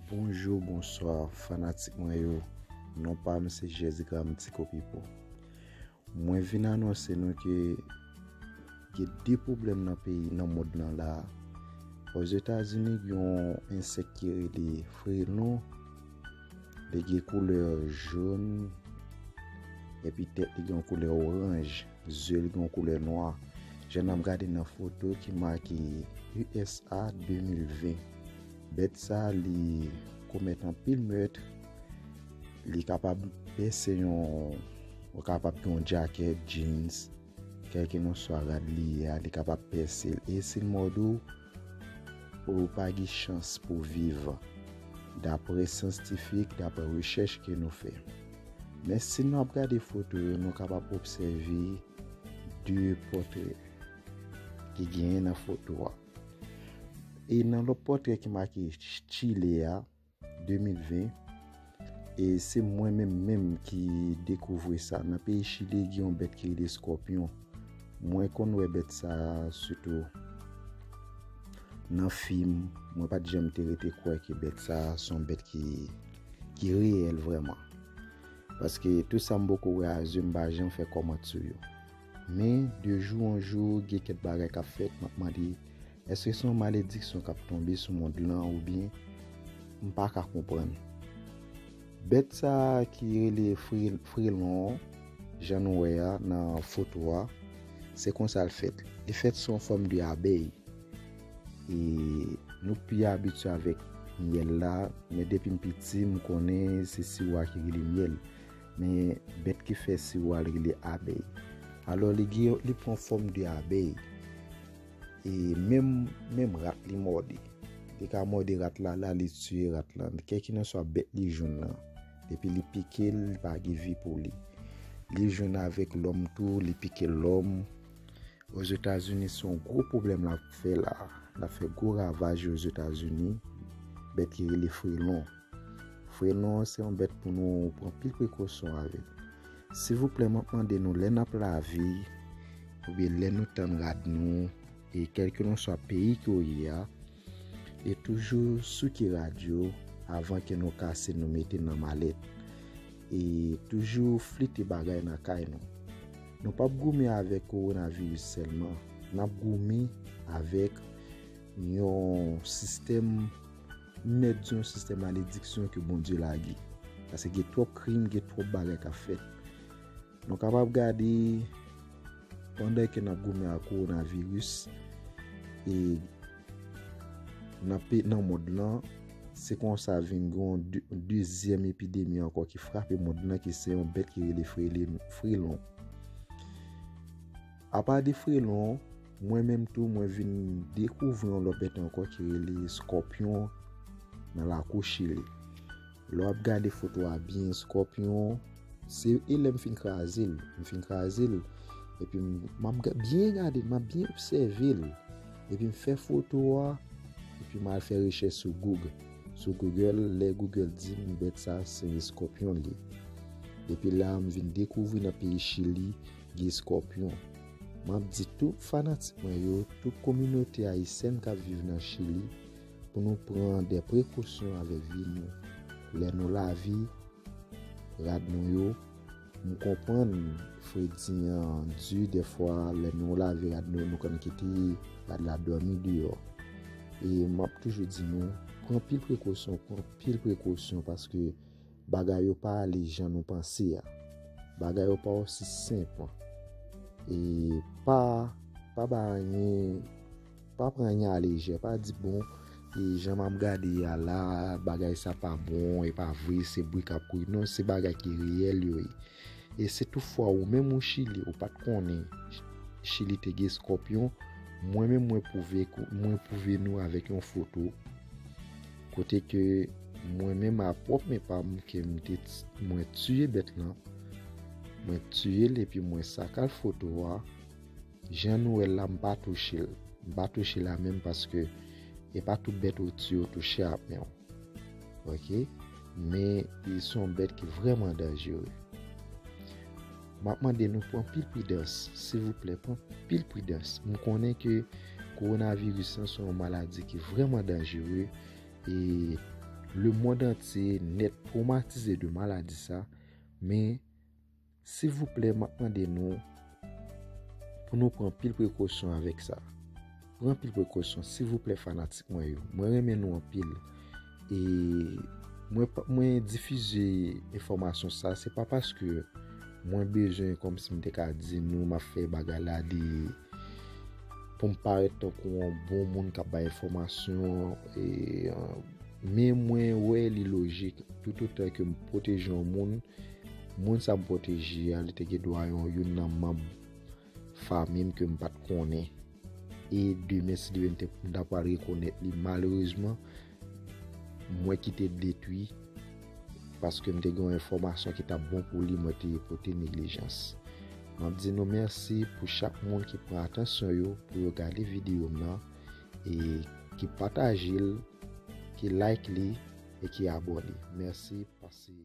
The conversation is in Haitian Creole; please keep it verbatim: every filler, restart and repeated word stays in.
Bonjou, bonswa, fanatik mwen yo. Non pa m se Jezikram Tikopipo. Mwen vin anonse nou ke gen de pwoblèm nan peyi, nan mond lan la. Ozetazini, gen yon ensèk ki rele frelon. Li gen koulè jòn, epi tèt li gen yon koulè oranj, zye li gen yon koulè nwa. Jan n ap gade nan foto ki make U S A de mil ven. Bèt sa, li komèt anpil mèt. Li kapab pèse yon, ou kapab gen yon djakèt, jeans, kèlkelanswa rad li ye a, li kapab pèse l. E si l mòde w, ou pa gen chans pou viv, dapre syantifik, dapre rechèch ke nou fè. Men si nou ap gade foto yo, nou kapab obsève de pòtrè ki genyen nan foto a. E nan lòt pòtrè ki make Chile a, de mil ven, e se mwen menm menm ki dekouvri sa. Nan peyi Chili, gen yon bèt ki rele skòpyon. Mwen konn wè bèt sa a sitou nan fim. Mwen pa t janm te rete kwè ke bèt sa a se yon bèt ki, ki reyèl vrèman. Paske tout sa m poko wè a zye m, m pa janm fè kòmantè sou yo. Men, de jou an jou, gen kèk bagay k ap fèt, m ap mande, èske se yon malediksyon k ap tonbe sou mond lan oubyen m pa ka konprann? Bèt sa a ki rele fre-, frelon, jan nou wè a nan foto a, se konsa l fèt. Li fèt sou yon fòm de abèy. E nou pi abitye avèk myèl la, men depi m piti, m konnen se siwo a ki rele myèl. Men bèt ki fè siwo a, l rele abèy. Alò, li gen, li pran fòm de abèy. E menm, menm rat li mòde. Li ka mòde rat la, la, li tiye rat lan. Kèlkelanswa bèt li jwenn lan. Depi li pike l, li pa gen vi pou li. Li jwenn avèk lòm tou, li pike lòm. Ozetazini, se yon gwo pwoblèm l ap fè la. L ap fè gwo ravaj Ozetazini. Bèt ki rele frelon. Frelon, se yon bèt pou nou pran pil prekosyon avè l. Silvouplè, m ap mande nou, lè n ap lave, oubyen lè nou tann rad nou, e kèlkelanswa peyi ke w ye a, e toujou souke rad yo avan ke nou kase, nou mete nan malèt. E toujou flite bagay nan kay nou. Nou p ap goumen avèk kowonaviris sèlman. N ap goumen avèk yon sistèm, m mèt di yon sistèm malediksyon ke Bondye lage. Paske gen twòp krim, gen twòp bagay k ap fèt. Nou kapab gade, pandan ke n ap goumen ak kowonaviris, e nan pe-, nan mond lan, se konsa vin gen yon de-, dezyèm epidemi ankò ki frape mond lan, ki se yon bèt ki rele frele-, frelon. Apa de frelon, mwen menm tou, mwen vin dekouvri yon lòt bèt ankò ki rele skòpyon nan lakou Chili. Lè w ap gade foto a byen, skòpyon, se, e lè m fin kraze l, m fin kraze l, epi m, m ap ga-, byen gade l, m ap byen obsève l, epi m fè foto a, epi m al fè rechèch sou Google. Sou Google, lè Google di m bèt sa se eskòpyon l ye. Depi la, m vin dekouvri nan peyi Chili, gen eskòpyon. M ap di tout fanatik mwen yo, tout kominote ayisyèn k ap viv nan Chili, pou nou pran de prekosyon avèk vi nou. Lè nou lave rad nou yo, m konprann fredi an di, dèfwa lè nou lave rad nou, nou konn kite rad la dòmi deyò. E m ap toujou di nou, pran pil prekosyon, pran pil prekosyon, paske bagay yo pa ale jan nou panse a. Bagay yo pa osi senp. E pa, pa ba anyen, pa pran anyen alejè, pa di, bon, e jan m ap gade a la, bagay sa pa bon, e pa vre, se bri k ap kouri. Non, se bagay ki reyèl yo ye. E si toutfwa ou menm ou Chili, ou pa t konnen Chili te gen eskòpyon, mwen menm mwen pwouve, mwen pwouve nou avèk yon foto kote ke mwen menm a pwòp men pa m ke m te t-, mwen tiye bèt lan, mwen tiye l epi mwen sakal foto a. Jan nou wè l la, m pa touche l. M pa touche l a menm paske e pa tout bèt ou tiye ou touche ak men w. Oke? Men, e se yon bèt ki vrèman danjere. M ap mande nou pran pil pridans, silvouplè, pran pil pridans. M konnen ke kowonaviris lan se yon maladi ki vrèman danjere, e Lemonn antye nèt twomatize de maladi sa, men silvouplè, m ap mande nou pou nou pran anpil prekosyon avèk sa. Pran anpil prekosyon, silvouplè, fanatik mwen yo. Mwen renmen nou anpil. E mwen, mwen difize enfòmasyon sa, se pa paske mwen bezwen, kòmsi m te ka di nou, m ap fè bagay la de pou m parèt tankou yon bon moun k ap bay enfòmasyon. E, men mwen wè li lojik, toutotan ke m pwoteje yon moun, moun sa m pwoteje a, li te gen dwa yon youn nan manm fanmi m ke m pa t konnen. E demen, si Dye vle, m te, m ta pral rekonèt li. Malerezman, mwen kite l detwi paske m te gen yon enfòmasyon ki t ap bon pou li, mwen te pote neglijans. M ap di nou mèsi pou chak moun ki pran atansyon yo pou yo gade videyo m nan e ki pataje l, ki like li e ki abòne. Mèsi, pase.